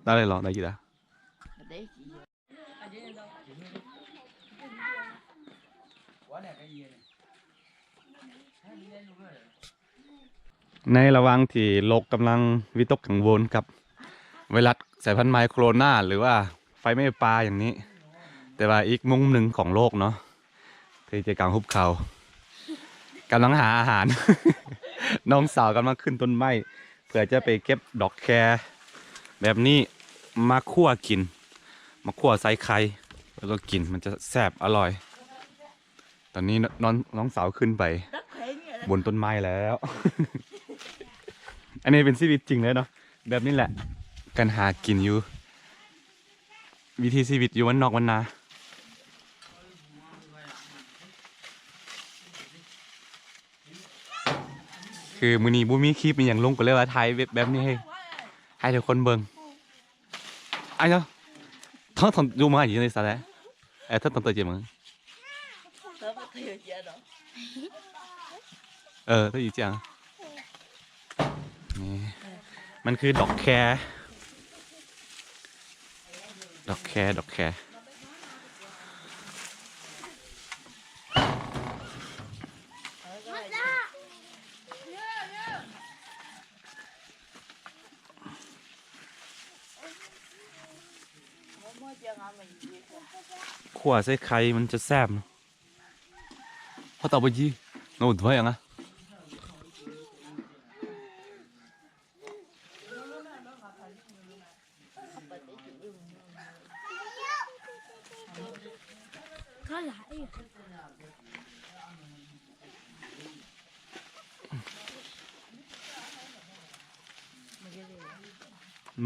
ໄດ້ເລີຍເນາະ ໄດ້ຢູ່ລະ. ໃນລະຫວ່າງທີ່ໂລກກຳລັງວິຕົກກັງວົນກັບໄວຣັສສາຍພັນໃໝ່ໂຄໂຣນາ ຫຼືວ່າໄຟໄໝ້ປ່າຢ່າງນີ້, ແຕ່ວ່າອີກມຸມໜຶ່ງຂອງໂລກເນາະ ທີ່ໃຈກາງຫຸບເຂົາ ກຳລັງຫາອາຫານ. ນ້ອງສາວກຳລັງຂຶ້ນຕົ້ນໄມ້ ເພື່ອຈະໄປເກັບດອກແຄແບບນີ້ມາຂົ້ວກິນ, ມາຂົ້ວໃສ່ໄຂ່ ແລ້ວກໍກິນ, ມັນຈະແຊບອະລ່ອຍ. ຕອນນີ້ນ້ອງ ນ້ອງສາວຂຶ້ນໄປບົນຕົ້ນໄມ້ແລ້ວ. ອັນນີ້ເປັນຊີວິດຈິງເລີຍເນາະ, ແບບນີ້ແຫຼະ ການຫາກິນຢູ່ ວິຖີຊີວິດຢູ່ບ້ານນອກບ້ານນາ. ຄືມື້ນີ້ບໍ່ມີຄລິບອີ່ຫຍັງລົງ ກໍເລີຍວ່າຖ່າຍແບບ ແບບນີ້ໃຫ້ ໃຫ້ທຸກຄົນເບິ່ງ. ອາຍເນາະ ເຖິງ ເຖິງຢູ່ມາຢູ່ໃນສາແຫຼະ ເອີ ເຖິງ ເຖິງຕົວຈິມ ເອີ ເຖິງຢູ່ຈຽງ. ນີ້ ມັນຄືດອກແຄ ດອກແຄ ດອກແຄ. ຂົ້ວໃສ່ໄຂ່ມັນຈະແຊບເນາະ. ເຂົາເຈົ້າບໍ່ຢີ ໂນ້ດໄວ້ຫຍັງອະ.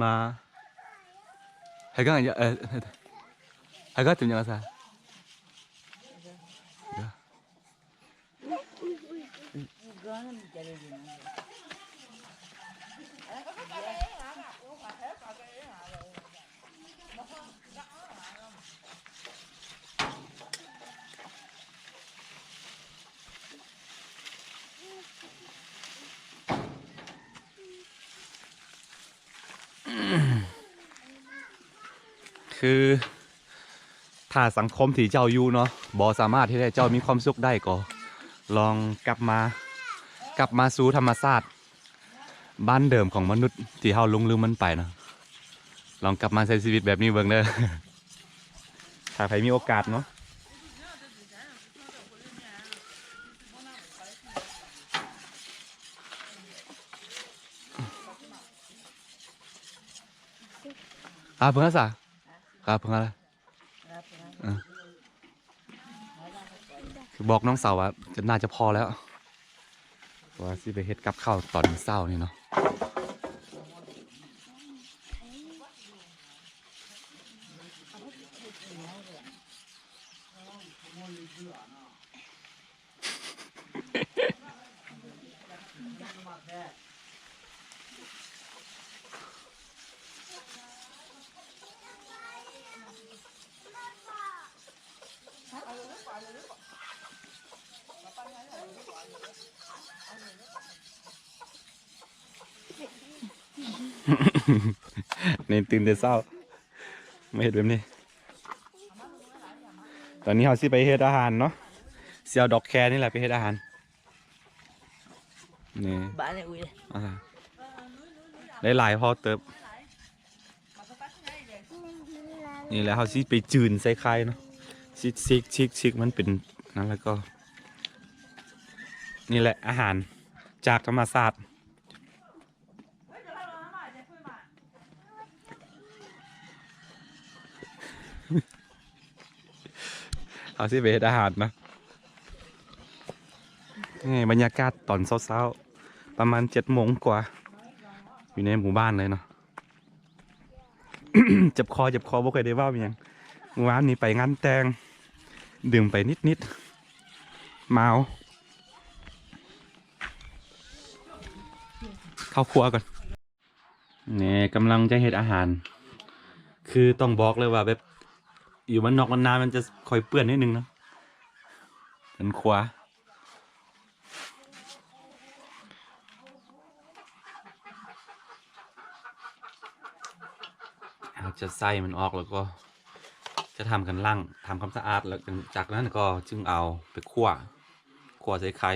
ມາ ໃຫ້ກັນ ເອີ ໃຫ້ກັນເປັນຫຍັງຊະ.ຄື ຖ້າສັງຄົມທີ່ເຈົ້າຢູ່ເນາະ ບໍ່ສາມາດເຮັດໃຫ້ເຈົ້າມີຄວາມສຸກໄດ້ ກໍລອງກັບມາ ກັບມາສູ່ທຳມະຊາດບ້ານເດີມຂອງມະນຸດທີ່ເຮົາຫຼົງລືມມັນໄປເນາະ. ລອງກັບມາໃຊ້ຊີວິດແບບນີ້ເບິ່ງເດີ້ ຖ້າໃຜມີໂອກາດເນາະ. ອາ ເບິ່ງຊະ ອາ ເບິ່ງ ເອີ ຄືບອກນ້ອງສາວວ່າຈະ ໜ້າຈະພໍແລ້ວ ວ່າຊິໄປເຮັດກັບເຂົ້າຕອນເຊົ້ານີ້ເນາະ. ນີ້ຕື່ນແຕ່ເຊົ້າ ມາເຮັດແບບນີ້. ຕອນນີ້ເຮົາຊິໄປເຮັດອາຫານເນາະ ຊິເອົາດອກແຄນີ້ແຫຼະໄປເຮັດອາຫານ. ນີ້ ບາດນີ້ ອຸ້ຍ ອາ ໄດ້ຫຼາຍພໍເຕີບ. ນີ້ແຫຼະ ເຮົາຊິໄປຈືນໃສ່ໄຂ່ເນາະ ຊິກໆໆ ມັນເປັນນັ້ນ ແລ້ວກໍ ນີ້ແຫຼະ ອາຫານຈາກທຳມະຊາດ. ເຮົາຊິໄປເຮັດອາຫານນະ. ນີ້ບັນຍາກາດຕອນເຊົ້າໆ ປະມານເຈັດໂມງກວ່າ ຢູ່ໃນໝູ່ບ້ານເລີຍເນາະ. ເຈັບຄໍ ເຈັບຄໍ ບໍ່ຄ່ອຍໄດ້ເວົ້າອີ່ຫຍັງ. ມື້ວານນີ້ໄປງານແຕ່ງ ດື່ມໄປນິດໆ ເມົາ. ເຂົ້າຄົວກ່ອນ. ນີ້ກຳລັງຈະເຮັດອາຫານ ຄືຕ້ອງບອກເລີຍວ່າແບບຢູ່ບ້ານນອກບ້ານນາມັນຈະຄ່ອຍເປື້ອນໜ້ອຍໜຶ່ງເນາະ ເປັນຄົວ. ຈະໃສ່ມັນອອກ ແລ້ວກໍຈະທຳການລ້າງ ທຳຄວາມສະອາດ ແລ້ວຈາກນັ້ນກໍຈຶ່ງເອົາໄປຂົ້ວ ຂົ້ວໃສ່ໄຂ່.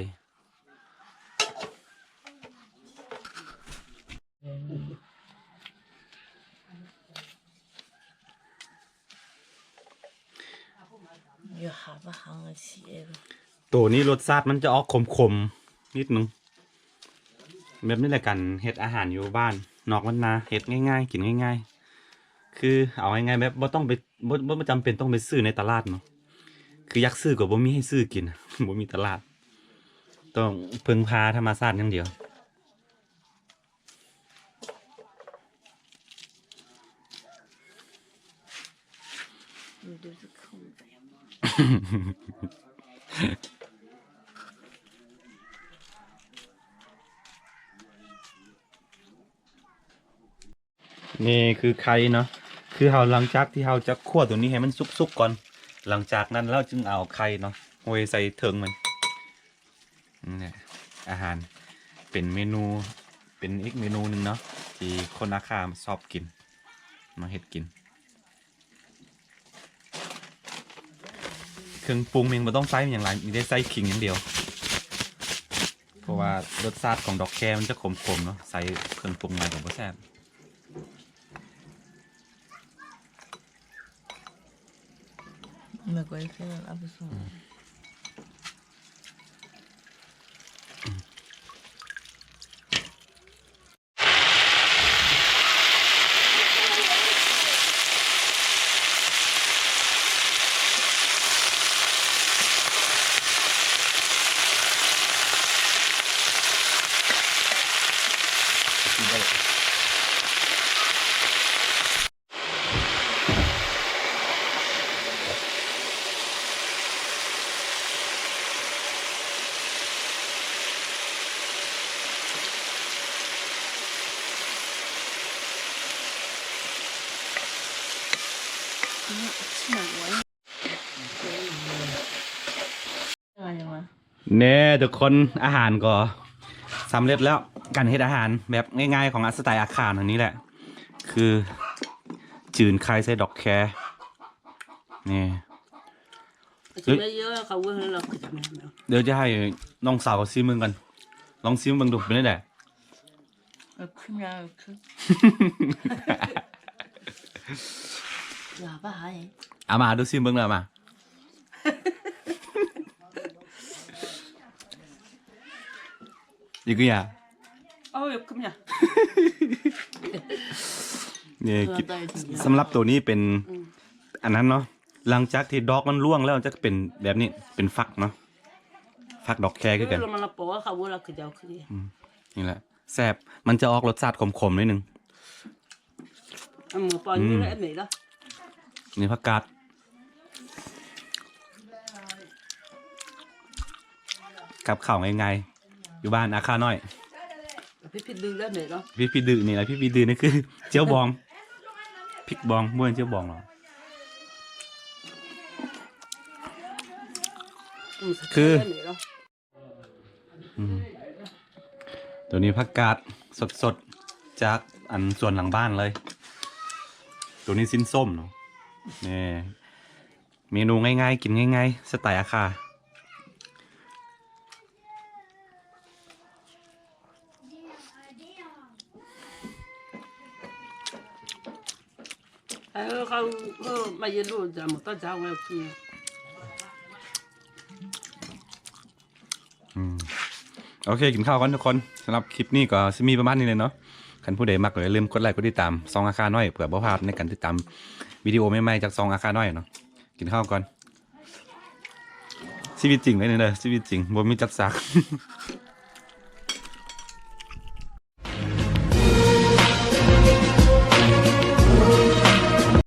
ໂຕນີ້ລົດຊາດມັນຈະອອກຂົມໆ ນິດໜຶ່ງ. ແບບນີ້ແຫຼະ ການເຮັດອາຫານຢູ່ບ້ານນອກບ້ານນາ ເຮັດງ່າຍໆ ກິນງ່າຍໆ ຄືເອົາງ່າຍໆ ແບບບໍ່ຕ້ອງໄປ ບໍ່ ບໍ່ຈຳເປັນຕ້ອງໄປຊື້ໃນຕະຫຼາດເນາະ ຄືຢາກຊື້ກໍບໍ່ມີໃຫ້ຊື້ກິນ ບໍ່ມີຕະຫຼາດ ຕ້ອງເພິ່ງພາທຳມະຊາດຢ່າງດຽວ. ນີ້ຄືໄຂ່ເນາະ ຄືເຮົາ ຫຼັງຈາກທີ່ເຮົາຈະຂົ້ວໂຕນີ້ໃຫ້ມັນສຸກໆກ່ອນ ຫຼັງຈາກນັ້ນແລ້ວຈຶ່ງເອົາໄຂ່ເນາະ ໂຮຍໃສ່ເທິງມັນ. ນີ້ແຫຼະ ອາຫານ ເປັນເມນູ ເປັນອີກເມນູໜຶ່ງເນາະ ທີ່ຄົນອາຄາຊອບກິນ ມາເຮັດກິນ. ເຄື່ອງປຸງນີ້ບໍ່ຕ້ອງໃສ່ຫຍັງຫຼາຍ ມີແຕ່ໃສ່ຂີງຢ່າງດຽວ ເພາະວ່າລົດຊາດຂອງດອກແຄມັນຈະຂົມໆເນາະ ໃສ່ເຄື່ອງປຸງຫຼາຍກໍບໍ່ແຊບ. ແນ່ ທຸກຄົນ ອາຫານກໍສຳເລັດແລ້ວ. ການເຮັດອາຫານແບບງ່າຍໆ ຂອງອາ ສະໄຕອາຄານ ອັນນີ້ແຫຼະ ຄືຈືນໄຂ່ໃສ່ດອກແຄ ນີ້. ດຽວຈະໃຫ້ນ້ອງສາວເຂົາຊີມເບິ່ງກ່ອນ ລອງຊີມເບິ່ງດູເປັນຈັ່ງໃດ. ເອີ ຄື ເອີ ຄື ຢ່າປະຫາຍ ເອົາມາດູຊີມເບິ່ງເດີ ເອົາມາ ອີກຢ່າ ເອົາ ຄື ຢ່າ ນີ້ ສຳລັບໂຕນີ້ເປັນ ອືມ ອັນນັ້ນເນາະ ຫຼັງຈາກທີ່ດອກມັນລ່ວງແລ້ວ ຈະເປັນແບບນີ້ ເປັນຝັກເນາະ ຝັກດອກແຄຄືກັນ ເອີ ລະມັນລະປໍເຂົາບໍ່ລະຄືເຈົ້າຄື ອືມ ນີ້ແຫຼະ ແຊບ ມັນຈະອອກລົດຊາດຂົມໆໜ້ອຍໜຶ່ງ. ອັນໝູປ່ອຍນີ້ແຫຼະ ອືມ ອັນນີ້ລະ ນີ້ຜັກກາດ ກັບເຂົ້າງ່າຍໆ ຢູ່ບ້ານອາຄານ້ອຍ ພິພິດືແລ້ວນີ້ເນາະ ພິພິດືນີ້ລະ ພິພິດືນີ້ຄື ເຈ້ວບອງ ພິກບອງ ບໍ່ແມ່ນເຈ້ວບອງຫຼໍ ອືມ ຄື ແລ້ວນີ້ເນາະ. ອືມ ໂຕນີ້ຜັກກາດສົດໆ ຈາກອັນສວນຫຼັງບ້ານເລີຍ ໂຕນີ້ຊີ້ນສົ້ມເນາະ ນີ້ ເມນູງ່າຍໆ ກິນງ່າຍໆ ສະໄຕອາຄາ. ເອີ ເຂົາ ເອີ ມາເຢັນໂລດ ຈະໝົດຕາເຈົ້າແລ້ວຄື ອືມ ໂອເຄ ກິນເຂົ້າກ່ອນທຸກຄົນ ສຳລັບຄລິບນີ້ກໍຊິມີປະມານນີ້ແຫຼະເນາະ ຄັນຜູ້ໃດມັກກໍຢ່າລືມກົດໄລກົດຕິດຕາມຊ່ອງອາຄານ້ອຍ ເພື່ອບໍ່ພາດໃນການຕິດຕາມວິດີໂອໃໝ່ໆ ຈາກຊ່ອງອາຄານ້ອຍເນາະ ກິນເຂົ້າກ່ອນ. ຊີວິດຈິງເລີຍນີ້ເດີ ຊີວິດຈິງ ບໍ່ມີຈັດສາກ.